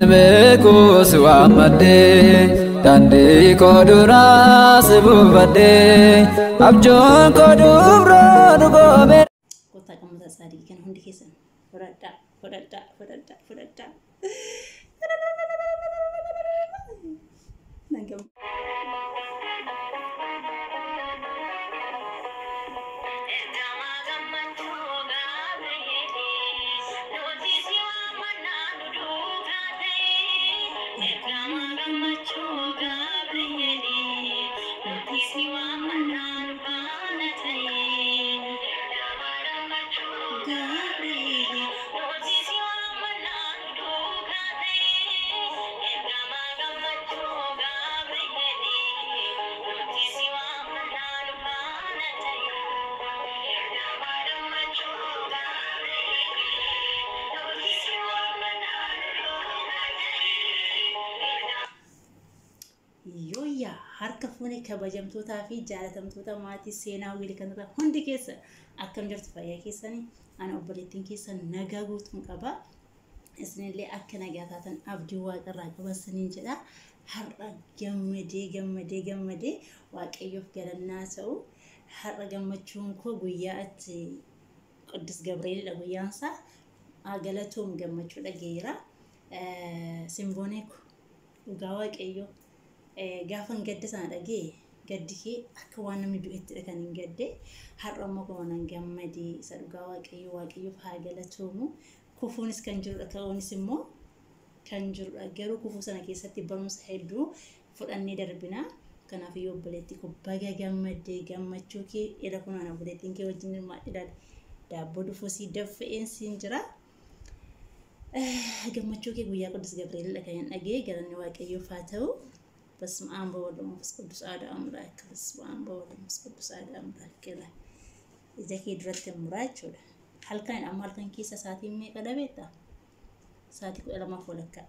Beeku si waammadhee daandii koo duraa si buufadhee abjuun koo dubroo dhugoomee. Kottaa qammata tsaadii kan hundi keessan fudhadhaa, fudhadhaa, fudhadhaa, fudhadhaa. Nan gammada. Yooyyaa, harka fuune kabajamtootaa fi jaalatamtoota maatii seenaa wiilii kan ta'an hundi keessa, akkam jirtu? Fayyaa keessanii? Ana obboleettiin keessa nagaa guutuun qaba. Isinillee akka nagaa taatan abdii waaqarraa qaban saniin jedha. Har'a gammadee gammadee gammadee, waaqayyoof galannaa ta'u. Har'a gammachuun koo guyyaa itti Qidus Gabreelidha guyyaan isaa. Galatoom, gammachuu dhageera. Simboonee ko, dhugaa waaqayyoo gaafan gadda sana dhagee gaddi kee akka waan namni du'ettidha kan hin gadde. Har'a immoo kuma nan gammadee isa dhugaa waaqayyoo, waaqayyoof haa galatoomu. Kufuunis kan jirudha, ka'uunis immoo kan jirudha. Garuu kufuu sana keessatti barumsa hedduu fudhannee darbina. Kanaaf iyyuu obboleettii koo, baga gammaddee. Gammachuu kee ila kunaan obboleettiin kee wajjin hirmaadhe, daabboo dhufuu sii daffa'een siin jira. Gammachuu kee guyyaa Qudus Gabri'eelidha kan hin dhagee, galanni waaqayyoof haa ta'u. በስመ አብ ወወልድ ወመንፈስ ቅዱስ አሐዱ አምላክ። በስመ አብ ወወልድ ወመንፈስ ቅዱስ አሐዱ አምላክ። Ija kee duratti muraa jechuudha. Halkan amma halkan keessa sa'aatiin meeqa dhabeetta? Sa'aatii 12:30.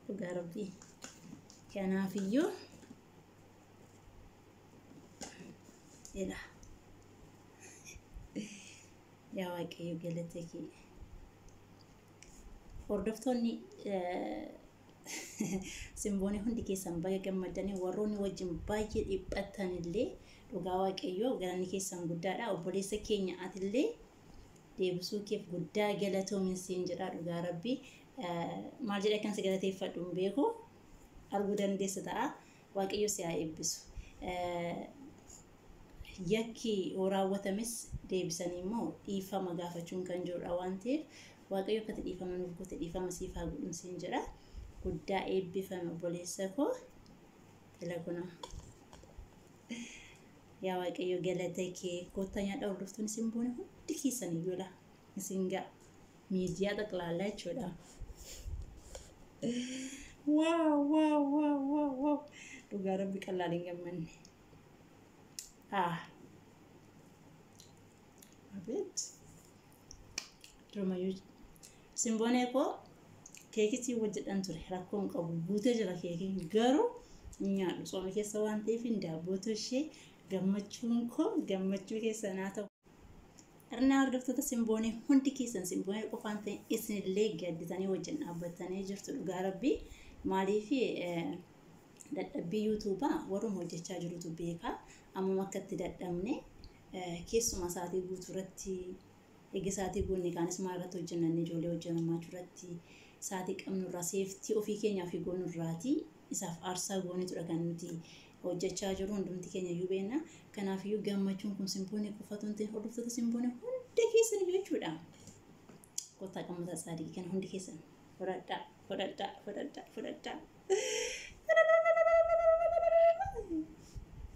Dhugaa rabbii. Kanaafiyyuu ila yaa waaqayyo galata kee. Hordoftoonni simboonii hundi keessan baga gammadanii, warroonni wajjin baay'ee dhiphattan illee dhugaa waaqayyoo galanni keessan guddaadha. Obboleessa keenya, atillee deebisuu keef guddaa galatoomin siin jedha dhugaa rabbii. Maal jedhee akkan si galateeffadhu hin beeku, arguu dandeessa ta'a. Waaqayyo si haa eebbisu. Yakki yoo raawwatames deebisanii immoo dhiifama gaafachuun kan jirudha waan ta'eef, waaqayyo akkati dhiifama nuuf goote dhiifama siif haa godhu siin jedha. Guddaa eebbifame obboleessa koo. Ila kunoo. Yaa waaqayyo galata kee. Kottaa nyaadhaa, hordoftoonni simboonii hundi keessan iyyuu laa isin ga'a. Miidiyaa xaqlaallaa jechuudha. Wow wow wow wow wow, dhugaa rabbi qallaan hin gammanne. Ah. Abeet. Durumayyuu simboonee koo keekii hojjedhan ture, rakkoo hin qabu, guutee jira keekiin, garuu hin nyaadhu sooma keessa waan ta'eef hin daabbootu ishee. Gammachuun koo gammachuu keessa naa ta'u. Irnaa hordoftoota simboonee hundi keessan, simboonee qofaan ta'e isinillee gadditanii wajjin dhaabbattanii jirtu dhugaa rabbii. Maaliif, dadhabbii yuutuubaa warruma hojjechaa jirutu beeka. Ammuma akka itti dadhabne, keessumaa sa'aatii guutuu irratti, eega sa'aatii guunne kaanis maal irratti hojjennanne, ijoollee hojjennamaa irratti sa'aatii qabnurraa seeftii ofii keenyaa fi goonurraati isaaf aarsaa goonitudha kan nuti hojjechaa jiru, hundumti keenya iyyuu beekna. Kanaafiyyuu gammachuun kun simboonii qofatu hin ta'in, hordoftoota simboonii hunda keessan jechuudha. Kottaa qammata tsaadii kan hundi keessan fudhadhaa, fudhadhaa, fudhadhaa, fudhadhaa.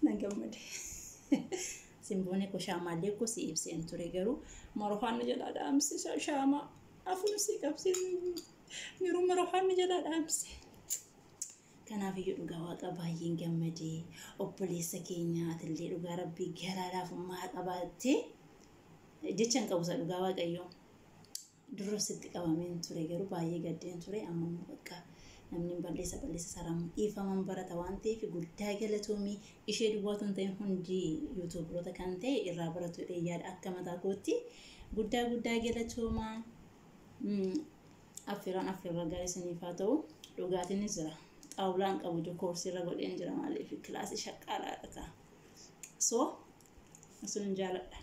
Nan gammade. Simboonii koo, shaamaallee koo si ibseen ture, garuu marohaan jalaa dhaamse, shaamaa afur si qabsiise, yeroo marohaan jalaa dhaamse. Kanaafiyyuu dhugaa waaqa baay'een gammadee. Obboleessa keenya, atillee dhugaa rabbii garaa laafummaa qabaattee jecha hin qabu isa dhugaa waaqayyoo. Dura sitti qabameen ture, garuu baay'ee gaddeen ture. Amma immoo bakka namni balleessa balleessa saramu dhiifaman barata waan ta'eef, guddaa galatoomii. Ishee duwwaatu hin ta'in, hundi yuutuubaroota kan ta'e irraa baratu yaada akka mataa kootti. Guddaa guddaa galatoomaa. Affeeraan affeerraa gaarii isiniif haa ta'u. Dhugaatiinis jira. Xaawulaan qabu jiru koorsiirra godheen jira maaliif kilaasii shaqqaalaadha ta'a. So isin jaaladha.